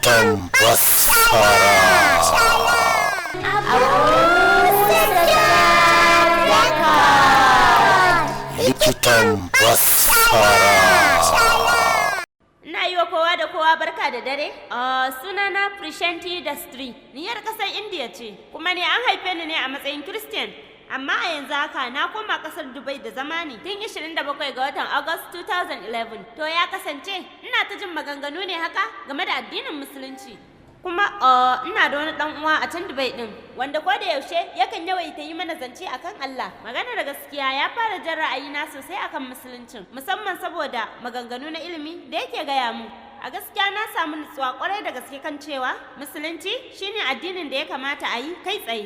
Likitan fassara. Likitan fassara. Ina yi wa kowa da kowa barka da dare. Sunana Prishanti Dastri, ni yar kasar India ce, kuma ne an haife ni ne a matsayin Christian. Amma a yanzu haka na koma kasar Dubai da zama ne tun 27 ga watan August 2011. To ya kasance ina ta jin maganganu ne haka game da addinin Musulunci. Kuma ina da wani dan uwa a can Dubai din wanda ko da yaushe yakan yawaita yi mana zance akan Allah. Maganar gaskiya ya fara jan ra'ayina sosai akan musuluncin, musamman saboda maganganu na ilimi da yake gaya mu. A gaskiya na samu nutsuwa kwarai da gaske kan cewa musulunci shine addinin da ya kamata a yi kai tsaye.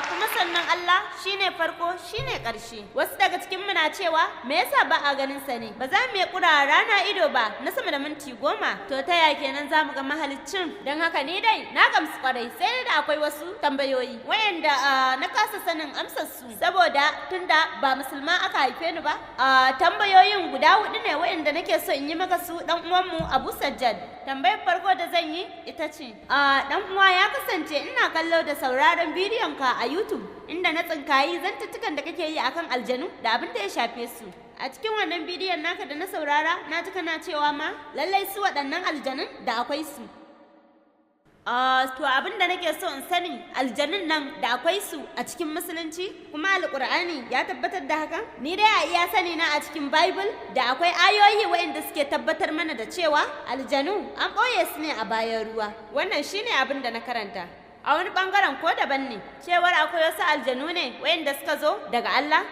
Kuma sannan Allah shine farko, shine ƙarshe. Wasu daga cikin muna cewa me yasa ba a ganin sa ne? Ba za mu iya ƙura rana ido ba na sama da minti 10. To ta ya kenan za mu ga mahaliccin? Don haka ni dai na gamsu kwarai, sai dai da akwai wasu tambayoyi wayanda na kasa sanin amsar su, saboda tunda ba musulma aka haife ni ba. Tambayoyin guda hudu ne wayanda nake so in yi maka su, dan uwanmu Abu Sajjad. Tambayar farko da zan yi ita ce, dan uwa, ya kasance ina kallo da sauraron bidiyon ka a YouTube, inda na tsinkayi zantuttukan da kake yi akan aljanu da abin da ya shafe su. A cikin wannan bidiyon naka da na saurara, na ji kana cewa ma lallai su waɗannan aljanun da akwai su. To abin da nake so in sani, aljanun nan da akwai su a cikin musulunci, kuma alkur'ani ya tabbatar da hakan? Ni dai a iya sani na, a cikin Bible da akwai ayoyi waɗanda suke tabbatar mana da cewa aljanu an ɓoye su ne a bayan ruwa. Wannan shine abin da na karanta. A wani bangaren ko daban ne cewar akwai wasu aljanu ne waɗanda suka zo daga Allah.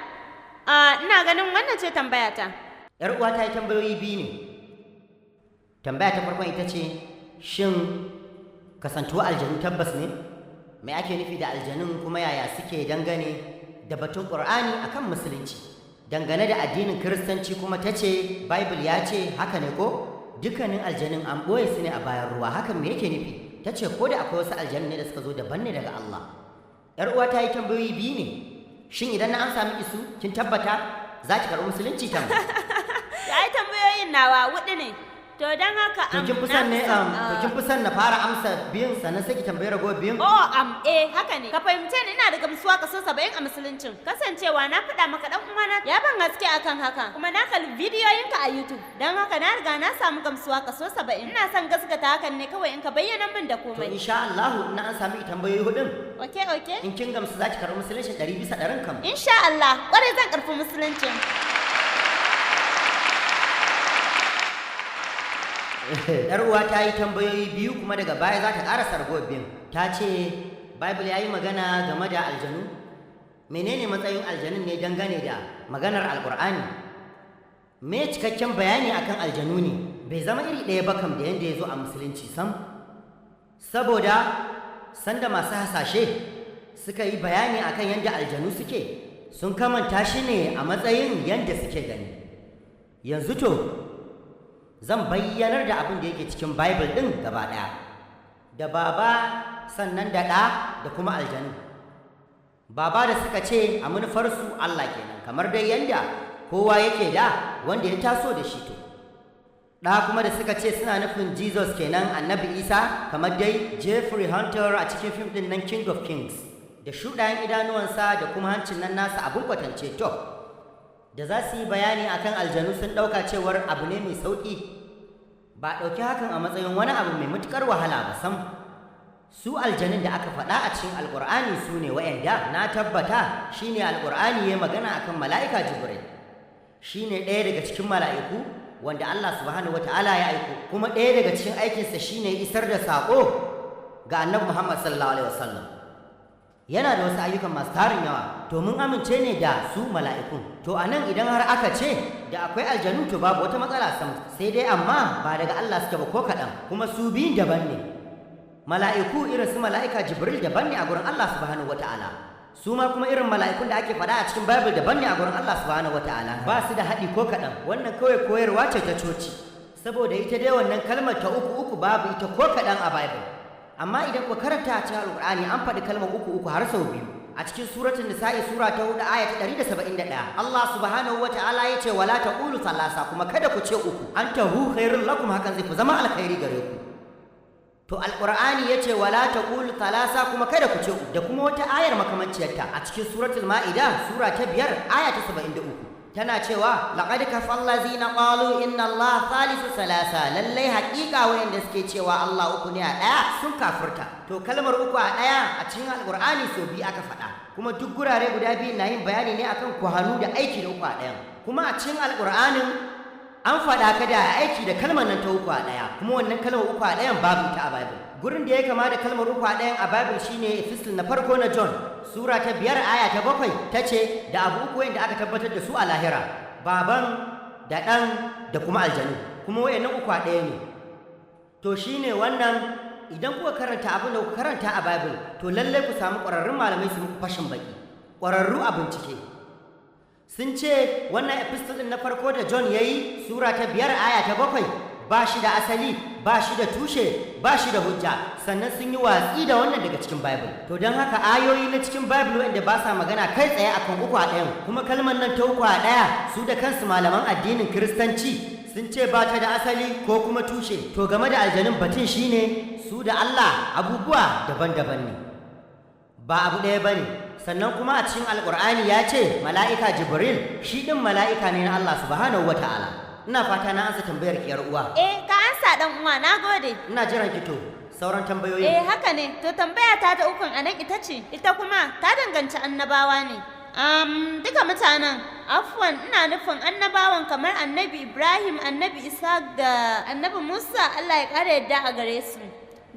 Ina ganin wannan ce tambayata. Yar uwa ta yi tambayoyi biyu ne. Tambaya ta farkon ita ce, shin kasantuwa aljanu tabbas ne? Me ake nufi da aljanun, kuma yaya suke dangane da batun Qur'ani akan musulunci? Dangane da addinin Kiristanci kuma ta ce Bible ya ce haka ne ko? Dukkanin aljanun an ɓoye su ne a bayan ruwa, hakan me yake nufi? Ta ce ko da akwai wasu aljanu ne da suka zo daban ne daga Allah? Yar uwa ta yi tambayoyi biyu ne. Shin idan na amsa miki su, kin tabbata za ki karɓi musulunci tam? Ai tambayoyin nawa hudu ne. To don haka To kin fi na son ne fi son, to kin fi son na fara amsa biyun, sannan sai ki tambayi ragowar biyun? Oh, eh, haka ne. Ka fahimce ni, ina da gamsuwa kaso 70 a musuluncin. Kasancewa na faɗa maka, dan uwana ya ban haske akan haka. Kuma na kalli bidiyoyinka a YouTube. Don haka na riga na samu gamsuwa kaso 70. Ina son gaskata hakan ne kawai in ka bayyana min da To komai. insha Allah na an sami tambayoyi hudun. Okay. In kin gamsu, za ki karɓi musuluncin 100% kam. Insha Allah, ƙwarai zan ƙarfi musuluncin. Yar uwa ta yi tambayoyi biyu, kuma daga baya za ta ƙara ragowar biyun. Ta ce Bible ya yi magana game da aljanu? Menene matsayin aljanun ne dangane da maganar Alƙur'ani? Me cikakken bayani akan aljanu ne? Bai zama iri ɗaya ba kam da yanda ya zo a musulunci sam. Saboda sanda masu hasashe suka yi bayani akan yadda aljanu suke, sun kamanta shi ne a matsayin yadda suke gani. Yanzu to zan bayyanar da abin da yake cikin Bible ɗin gaba ɗaya, da baba, sannan da ɗa, da kuma aljanu. Baba da suka ce a manufarsu Allah kenan, kamar dai yanda kowa yake da wanda ya taso da shi. To ɗa kuma da suka ce suna nufin Jesus kenan, Annabi Isa, kamar dai Jeffrey Hunter a cikin fim ɗin nan King of Kings, da shuɗayen idanuwansa da kuma hancin nan nasa abin kwatance. To da za su yi bayani akan aljanu, sun ɗauka cewar abu ne mai sauƙi, ba ɗauki hakan a matsayin wani abu mai matuƙar wahala ba sam. Su aljanun da aka faɗa a cikin Alƙur'ani su ne wa'yanda na tabbata shine Alƙur'ani ya magana akan mala'ika Jibril, shine ɗaya daga cikin mala'iku wanda Allah subhanahu wata'ala ya aiko, kuma ɗaya daga cikin aikinsa shine isar da saƙo ga Annabi Muhammad sallallahu alaihi wasallam. Yana da wasu ayyukan masu tarin yawa. To mun amince ne da su mala'ikun. To a nan idan har aka ce da akwai aljanu, to babu wata matsala sam, sai dai amma ba daga Allah suke ba ko kaɗan, kuma su biyun daban ne. Mala'iku irin su mala'ika Jibril daban ne a gurin Allah subhanahu wata'ala, su ma kuma irin mala'ikun da ake faɗa a cikin Bible daban ne a gurin Allah subhanahu wata'ala, ba su da haɗi ko kaɗan. Wannan kawai koyarwa ce ta coci, saboda ita dai wannan kalmar ta uku uku babu ita ko kaɗan a Bible. Amma idan ku karanta a cikin Alƙur'ani, an faɗi kalmar uku uku har sau biyu. A cikin suratul Nisa'i sura ta 4 aya ta 171, Allah subhanahu wata'ala ya ce wala taqulu salasa, kuma kada ku ce uku. Antahu khairul lakum, hakan zai fi zama alkhairi gare ku. To Alqur'ani ya ce wala taqulu thalasa, kuma kada ku ce uku, da kuma wata ayar makamanciyarta a cikin suratul Ma'ida sura ta 5 aya ta 73. Tana cewa laqad kafal ladzina qalu inna Allaha thalithu salasa, lallai haƙiƙa wayanda suke cewa Allah uku ne a ɗaya sun kafirta. To kalmar uku a ɗaya a cikin Alqur'ani so biyu aka faɗa, kuma duk gurare guda biyu na yin bayani ne akan kuhanu da aiki da uku a ɗayan. Kuma a cikin Alqur'anin an faɗa kada a aiki da kalmar nan ta uku a ɗaya, kuma wannan kalmar uku a ɗayan babu ita a Bible. Gurin da ya kama da kalmar uku a ɗayan a Bible shine Epistle na farko na John sura ta 5 aya ta 7, ta ce da abu uku wanda aka tabbatar da su a lahira, baban da ɗan da kuma aljanu, kuma wayannan uku a ɗaya ne. To shine wannan, idan kuka karanta abin da kuka karanta a Bible, to lallai ku samu ƙwararrun malamai su muku fashin baki, ƙwararru a bincike. Sun ce wannan epistle ɗin na farko da John ya yi sura ta 5 aya ta 7 ba shi da asali, ba shi da tushe, ba shi da hujja, sannan sun yi watsi da wannan daga cikin Bible. To don haka ayoyi na cikin Bible wanda ba sa magana kai tsaye akan uku a ɗayan, kuma kalmar nan ta uku a ɗaya su da kansu malaman addinin Kiristanci sun ce ba ta da asali ko kuma tushe. To game da aljanun batun shine su da Allah abubuwa daban-daban ne, ba abu ɗaya ba ne. Sannan kuma a cikin Alƙur'ani ya ce mala'ika Jibril shi ɗin mala'ika ne na Allah subhanahu wa ta'ala. Ina fata na ansa tambayar ki yar uwa. Eh, ka ansa dan uwa, nagode. Ina jiran ki to sauran tambayoyi. Eh, haka ne. To tambaya ta ta ukun anan ita ce, ita kuma ta danganci annabawa ne. Duka mutanen, afwan ina nufin annabawan kamar Annabi Ibrahim, Annabi Isa da Annabi Musa, Allah ya ƙara yadda a gare su.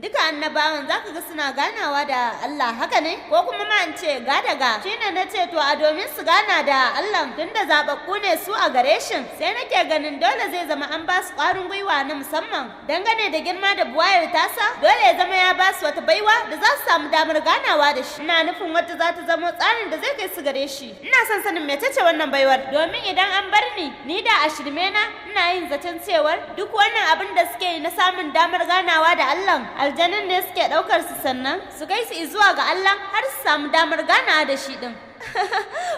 Duka annabawan zaka ga suna ganawa da Allah, haka ne? Ko kuma ma in ce gadaga. Shine na ce to a domin su gana da Allah tunda zababbu ne su a gare shi, sai nake ganin dole zai zama an ba su ƙwarin gwiwa na musamman dangane da girma da buwayar tasa. Dole ya zama ya ba su wata baiwa da za su samu damar ganawa da shi. Ina nufin wata za ta zama tsarin da zai kai su gare shi. Ina son sanin mecece wannan baiwar, domin idan an bar ni ni da a shirme na ina yin zaton cewar duk wannan abin da suke yi na samun damar ganawa da Allah, aljanun ne suke ɗaukar su sannan su kai su zuwa ga Allah har su samu damar ganawa da shi ɗin.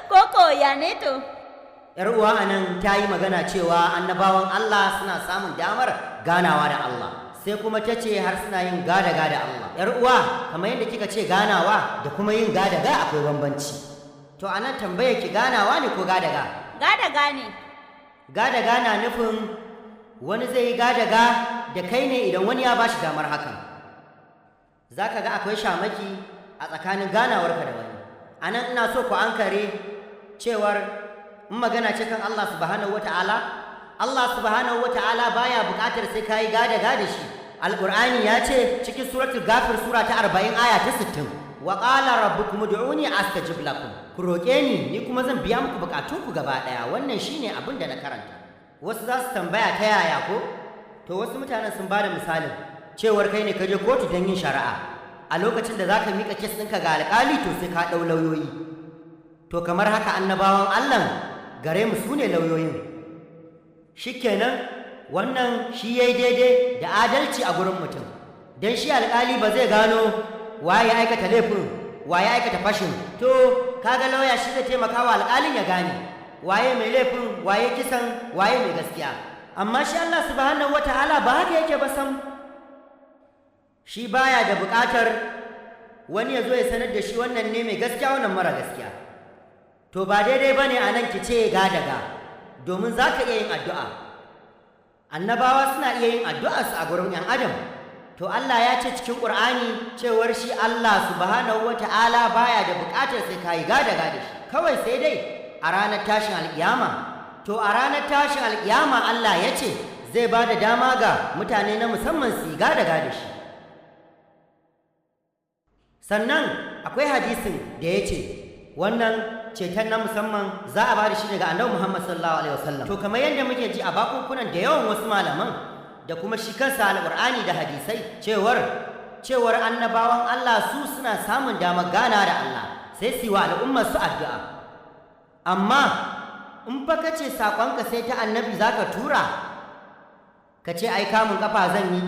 Koko ya ne to? Yar uwa anan ta yi magana cewa annabawan Allah suna samun damar ganawa da Allah, sai kuma ta ce har suna yin gadaga da Allah. Yar uwa, kamar yadda kika ce ganawa da kuma yin gadaga akwai bambanci. To anan tambayar ki ganawa ne ko gadaga? Gadaga ne. Gadaga na nufin wani zai yi gadaga da kai ne idan wani ya bashi damar hakan. Za ka ga akwai shamaki a tsakanin ganawarka da wani. A nan ina so ku ankare cewar in magana ce kan Allah subhanahu wa ta'ala, Allah subhanahu wa ta'ala baya buƙatar sai ka yi gadaga da shi. Alƙur'ani ya ce cikin suratul Ghafir sura ta 40 aya ta 60, wa qala rabbukum ud'uni astajib lakum, ku roƙe ni ni kuma zan biya muku buƙatunku gaba ɗaya. Wannan shine abin da na karanta. Wasu za su tambaya ta yaya ko? To wasu mutanen sun bada misalin cewar kai ne ka je kotu don yin shari'a, a lokacin da zaka mika kes ɗinka ga alƙali to sai ka ɗau lauyoyi. To kamar haka annabawan Allah gare mu su ne lauyoyin. Shikenan wannan shi yayi daidai da adalci a gurin mutum, don shi alƙali ba zai gano waye ya aikata laifin, waye ya aikata fashin. To kaga lauya shi zai taimaka wa alƙalin ya gane waye mai laifin, waye kisan, waye mai gaskiya. Amma shi Allah subhanahu wataala ba haka yake ba sam. Shi baya da buƙatar wani ya zo ya sanar da shi wannan ne mai gaskiya, wannan mara gaskiya. To ba daidai ba ne a nan ki ce gadaga, domin za ka iya yin addu'a. Annabawa suna iya yin addu'arsu a gurin 'yan adam. To Allah ya ce cikin Ƙur'ani cewar shi Allah subhanahu wata'ala baya da buƙatar sai ka yi gadaga da shi. Kawai sai dai a ranar tashin alƙiyama. To a ranar tashin alƙiyama Allah ya ce zai ba da dama ga mutane na musamman su yi gadaga da shi. Sannan akwai hadisin da ya ce wannan ceton na musamman za a ba da shi daga Annabi Muhammad sallallahu alaihi wasallam. To kamar yadda muke ji a bakunkunan da yawan wasu malaman da kuma shi kansa Alƙur'ani da hadisai cewar annabawan Allah su suna samun damar gana da Allah sai su yi wa al'ummar su addu'a. Amma in fa ka ce saƙonka sai ta annabi za ka tura, ka ce ai kamun kafa zan yi,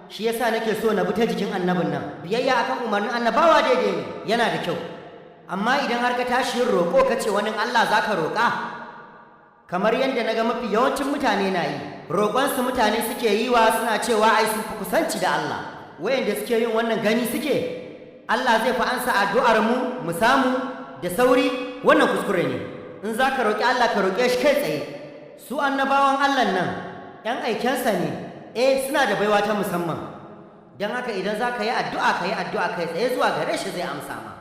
shi yasa nake so na bi ta jikin annabin nan. Biyayya akan umarnin annabawa daidai ne, yana da kyau. Amma idan har ka tashi yin roƙo ka ce wani Allah za ka roƙa, kamar yadda na ga mafi yawancin mutane na yi, roƙonsu mutane suke yi wa suna cewa ai sun fi kusanci da Allah. Wayanda suke yin wannan gani suke Allah zai fi ansa addu'ar mu mu samu da sauri. Wannan kuskure ne. In za ka roƙi Allah, ka roƙe shi kai tsaye. Su annabawan Allah nan ‘yan aikensa ne, eh, suna da baiwa ta musamman. Don haka idan za ka yi addu'a, ka yi addu'a kai tsaye zuwa gare shi, zai amsa ma.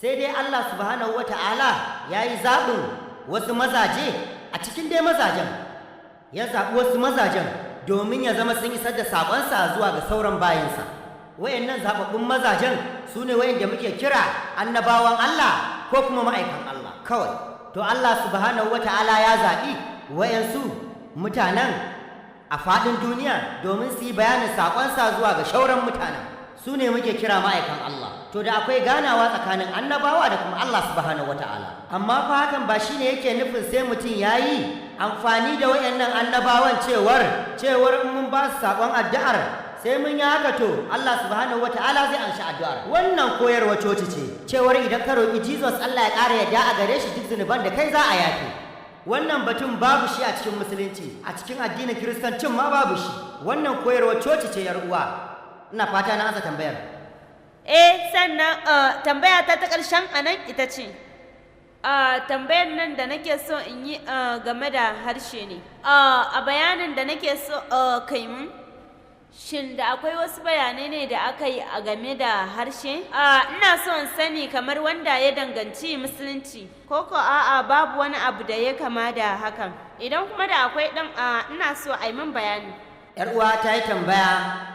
Sai dai Allah subhanahu wa ta'ala ya yi zaɓin wasu mazaje a cikin dai mazajen, ya zaɓi wasu mazajen domin ya zama sun isar da saƙonsa zuwa ga sauran bayinsa. Wayannan zaɓaɓɓun mazajen su ne wayanda muke kira annabawan Allah ko kuma ma'aikan Allah kawai. To, Allah subhanahu wa ta'ala ya zaɓi wayansu mutanen a faɗin duniya domin su yi bayanin saƙonsa zuwa ga shauran mutanen. Su ne muke kira ma'aikan Allah. To, da akwai ganawa tsakanin annabawa da kuma Allah subhanahu wata'ala. Amma fa hakan ba shine yake nufin sai mutum ya yi amfani da wayannan annabawan cewar in mun ba su saƙon addu'ar, sai mun yi haka, to Allah subhanahu wata'ala zai anshi addu'ar. Wannan koyarwa coci ce, cewar idan ka roƙi Jesus, Allah ya ƙara yadda a gare shi, duk zunuban da kai za a yafe. Wannan batun babu shi a cikin Musulunci, a cikin addinin Kiristancin ma babu shi. Wannan koyarwa coci ce, yar uwa. Ina fata na ansa tambayar. Eh, sannan tambaya ta ta ƙarshen a nan ita ce, tambayar nan da nake so in yi game da harshe ne. A bayanin da nake so kai mun, shin da akwai wasu bayanai ne da aka yi a game da harshe? Ina so in sani kamar wanda ya danganci Musulunci, ko ko a'a, babu wani abu da ya kama da hakan. Idan kuma da akwai ɗin, ina so a yi min bayani. Yar uwa ta yi tambaya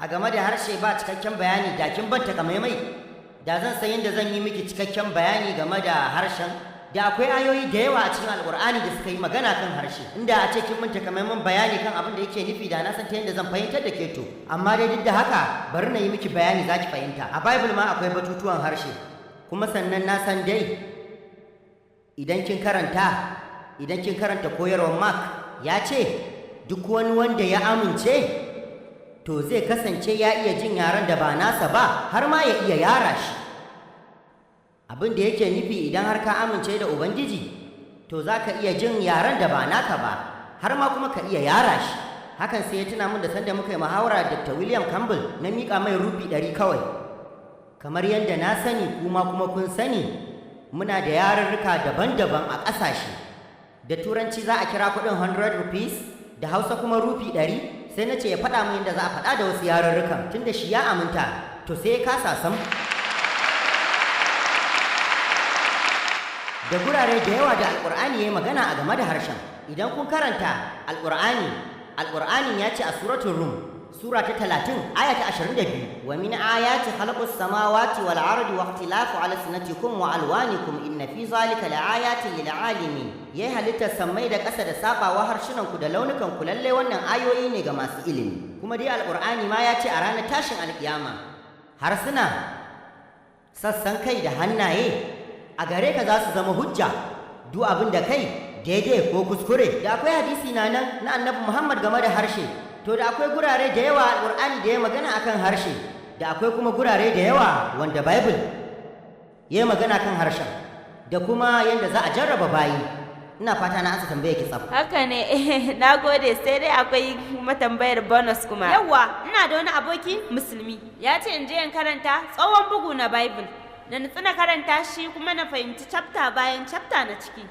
a game da harshe, ba cikakken bayani. Da kin ban takamaimai, da zan san yadda zan yi miki cikakken bayani game da harshen. Da akwai ayoyi da yawa a cikin Alkur'ani da suka yi magana kan harshe. Inda a ce kin mun takamaiman bayani kan abin da yake nufi, da na san ta yadda zan fahimtar da ke. To, amma dai duk da haka bari na yi miki bayani, zaki fahimta. A Bible ma akwai batutuwan harshe. Kuma sannan na san dai idan kin karanta koyarwar Mark, ya ce duk wani wanda ya amince, to zai kasance ya iya jin yaren da ba nasa ba, har ma ya iya yara shi. Abin da yake nufi, idan har ka amince da Ubangiji, to za ka iya jin yaren da ba naka ba, har ma kuma ka iya yara shi. Hakan sai ya tuna min da sanda muka yi muhawara da Dr. William Campbell, na miƙa mai rufi 100 kawai. Kamar yadda na sani, kuma kun sani, muna da yarurruka daban-daban a ƙasashe. Da Turanci za a kira kuɗin 100 rupees, da Hausa kuma rufi 100. Sai na ce ya faɗa min yadda za a faɗa da wasu yarurrukan, tunda shi ya aminta. To, sai ya kasa sam. Da gurare da yawa da Alƙur'ani ya yi magana a game da harshen. Idan kun karanta Alƙur'ani, Alƙur'anin ya ce a Suratul Rum, sura ta 30, aya ta 22: "Wa min ayati khalqus samawati wal ardi wa ikhtilafu alsinatikum wa alwanikum, inna fi zalika laayatin lil alamin." Yayi halittar sammai da ƙasa da sabawa harshunan ku da launukan ku, lalle wannan ayoyi ne ga masu ilimi. Kuma dai Alƙur'ani ma ya ce a ranar tashin alƙiyama, harsuna, sassan kai da hannaye a gare ka za su zama hujja, duk abin da kai, daidai ko kuskure. Da akwai hadisi na nan na Annabi Muhammad game da harshe. To, da akwai gurare da yawa Alƙur'ani da ya magana akan harshe, da akwai kuma gurare da yawa wanda Bible ya magana kan harshen da kuma yadda za a jarraba bayi. Ina fata na ansa tambaya ki tsaf. Haka ne, na gode. Sai dai akwai kuma tambayar bonus kuma. Yawwa, ina da wani aboki Musulmi. Ya ce in je in karanta tsohon bugu na Bible. Na nutsu na karanta shi kuma na fahimci chapter bayan chapter na ciki.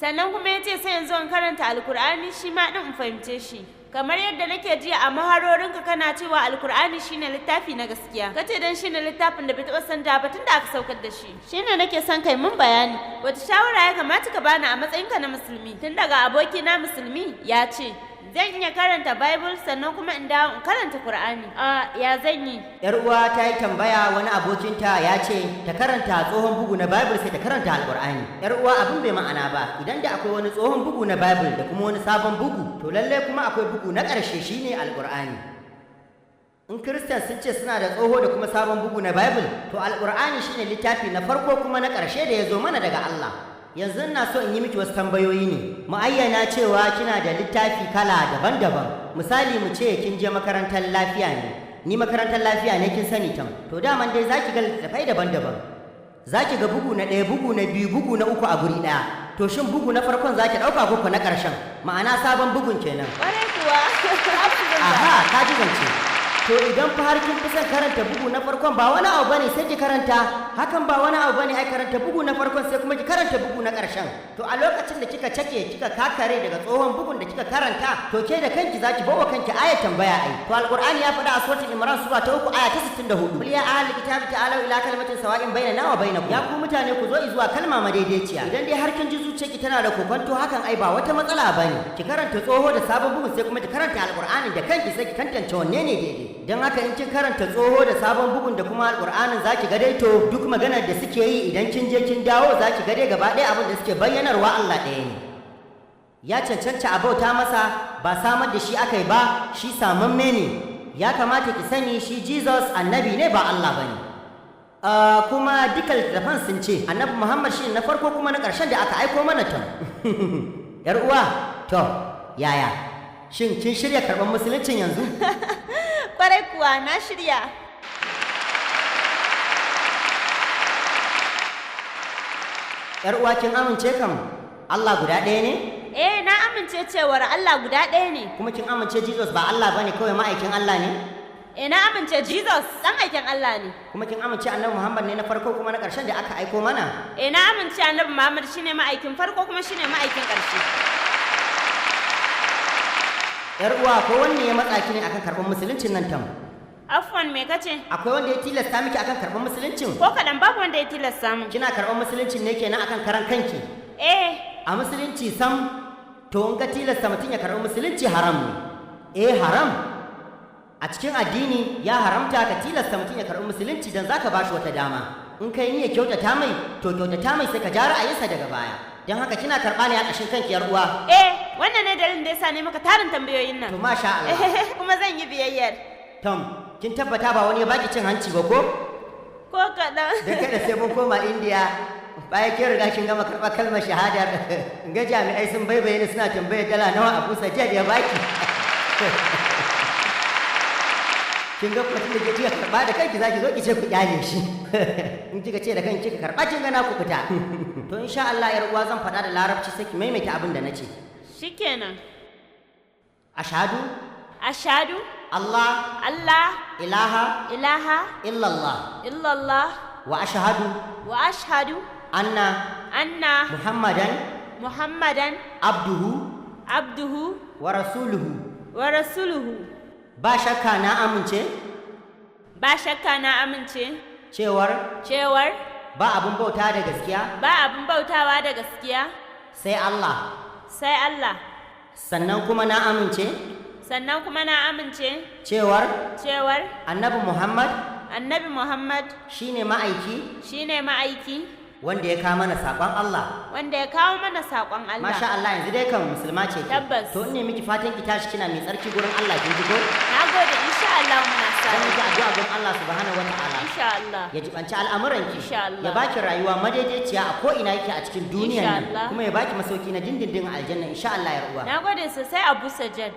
Sannan kuma ya ce sai yanzu in karanta Alkur'ani shi ma ɗin in fahimce shi. Kamar yadda nake ji a muhawarorinka kana cewa Alkur'ani shine littafi na gaskiya. Kace dan shine littafin da bai taɓa sanda ba tun da aka saukar da shi. Shine nake son kai mun bayani. Wata shawara ya kamata ka bani a matsayinka na Musulmi? Tun daga abokina Musulmi ya ce zan iya karanta Bible sannan kuma in dawo in karanta Kur'ani. A ya zan yi? Yar uwa ta yi tambaya, wani abokinta ya ce ta karanta tsohon bugu na Bible sai ta karanta Alƙur'ani. Yar uwa, abin bai ma'ana ba. Idan da akwai wani tsohon bugu na Bible da kuma wani sabon bugu, to lalle kuma akwai bugu na ƙarshe, shine Alƙur'ani. In Kiristan sun ce suna da tsoho da kuma sabon bugu na Bible, to Alƙur'ani shine littafi na farko kuma na ƙarshe da ya zo mana daga Allah. Yanzu ina so in yi miki wasu tambayoyi ne. Mu ayyana cewa kina da littafi kala daban-daban. Misali, mu ce kin je makarantar lafiya ne. Ni makarantar lafiya ne, kin sani tam. To, daman dai zaki ga littattafai daban-daban. Za ki ga bugu na ɗaya, bugu na biyu, bugu na uku a guri ɗaya. To shin bugu na farkon za ki ɗauka ko na ƙarshen? Ma'ana sabon bugun kenan. Kwarai kuwa. Sabon zan zaɓa. Aha, ka ji zance. To idan fa har kin fi son karanta bugu na farkon, ba wani abu bane, sai ki karanta. Hakan ba wani abu bane ai, karanta bugu na farkon sai kuma ki karanta bugu na ƙarshen. To a lokacin da kika cake, kika kakare daga tsohon bugun da kika karanta, to ke da kanki zaki bawa kanki ayat tambaya ai. To Alqur'ani ya faɗa a suratul Imran, sura ta 3, aya ta 64: "Qul ya ahlal kitabi ta'alu ila kalimatin sawa'in bainana wa bainakum." Ya ku mutane, ku zo zuwa kalma madaidaiciya. Idan dai har kin ji zuciyarki tana da kokonto, hakan ai ba wata matsala bane. Ki karanta tsoho da sabon bugun, sai kuma ki karanta Alqur'anin da kanki, sai ki tantance wanne ne daidai. Don haka in kin karanta tsoho da sabon bugun da kuma Alqur'anin, zaki ga dai to duk maganar da suke yi, idan kin je kin dawo, zaki ga dai gaba ɗaya abin da suke bayyanarwa, Allah ɗaya ne, ya cancanta a bauta masa, ba samar da shi aka yi ba, shi samamme ne. Ya kamata ki sani, shi Jesus annabi ne, ba Allah bane. Kuma duka littattafan sun ce Annabi Muhammad shi ne na farko kuma na ƙarshen da aka aiko mana. Tam, yar uwa, to yaya, shin kin shirya karɓar musuluncin yanzu? Kwarai kuwa, na shirya. Yar uwa, kin amince kam Allah guda ɗaya ne? Eh, na amince cewar Allah guda ɗaya ne. Kuma kin amince Jesus ba Allah bane, kawai ma'aikin Allah ne? Eh, na amince Jesus ɗan aikin Allah ne. Kuma kin amince Annabi Muhammad ne na farko kuma na ƙarshen da aka aiko mana? Eh, na amince Annabi Muhammad shine ma'aikin farko kuma shine ma'aikin ƙarshe. Yar uwa, ko wanne ya matsa ki ne akan karɓar musuluncin nan tam? Afwan, me kace? Akwai wanda ya tilasta miki akan karɓar musuluncin? Ko kaɗan, babu wanda ya tilasta min. Kina karɓar musuluncin ne kenan akan karan kanki? Eh. A musulunci sam, to in ka tilasta mutum ya karɓi musulunci, haram ne. Eh, haram. A cikin addini ya haramta ka tilasta mutum ya karɓi musulunci don zaka bashi wata dama. In kai niyya kyautata mai, to kyautata mai, sai ka ja ra'ayinsa daga baya. Don haka kina karɓa ne a ƙashin kanki, yar uwa? Eh, wannan ne dalilin da yasa ne maka tarin tambayoyin nan. To masha Allah. Kuma zan yi biyayyar. Tom, kin tabbata ba wani ya baki cin hanci ba ko? Ko kaɗan. Da kada sai mun koma Indiya bayan kin riga kin gama karɓar kalmar shahadar, ga jami'ai sun baibaye ni suna tambayar dala nawa Abu Sajjad ya baki. Kin ga kuma da kika karɓa da kanki, zaki zo ki ce ku kyale shi. In kika ce da kanki kika karɓa, kin ga na ku fita. To insha Allah, yar uwa, zan faɗa da Larabci, sai ki maimaita abin da nace. Shikenan. Ashhadu. Ashadu. Allah. Allah. Ilaha. Ilaha. Illallah. Illallah. Wa ashhadu. Wa ashhadu. Anna. Anna. Muhammadan. Muhammadan. Abduhu. Abduhu. Wa rasuluhu. Wa rasuluhu. Ba shakka na amince. Ba shakka na amince. Cewar. Cewar. Ba abun bauta da gaskiya. Ba abun bautawa da gaskiya. Sai Allah. Sai Allah. Sannan kuma na amince. Sannan kuma na amince. Cewar. Cewar. Annabi Muhammad. Annabi Muhammad. Shine ma'aiki. Shine ma'aiki. Wanda ya kawo mana saƙon Allah. Wanda ya kawo mana saƙon Allah. Masha Allah, yanzu dai kan musulma ce ki. Tabbas. To in ne miki fatan ki tashi kina mai tsarki gurin Allah, kin ji ko? Na gode, insha Allah muna sa. Dan miki addu'a gurin Allah subhanahu wataala. Insha Allah. Ya jibanci al'amuranki. Insha Allah. Ya baki rayuwa madaidaiciya a ko ina yake a cikin duniyar Insha nan. Allah. Kuma ya baki masauki na dindindin a aljanna, insha Allah, yar uwa. Na gode sosai, Abu Sajjad.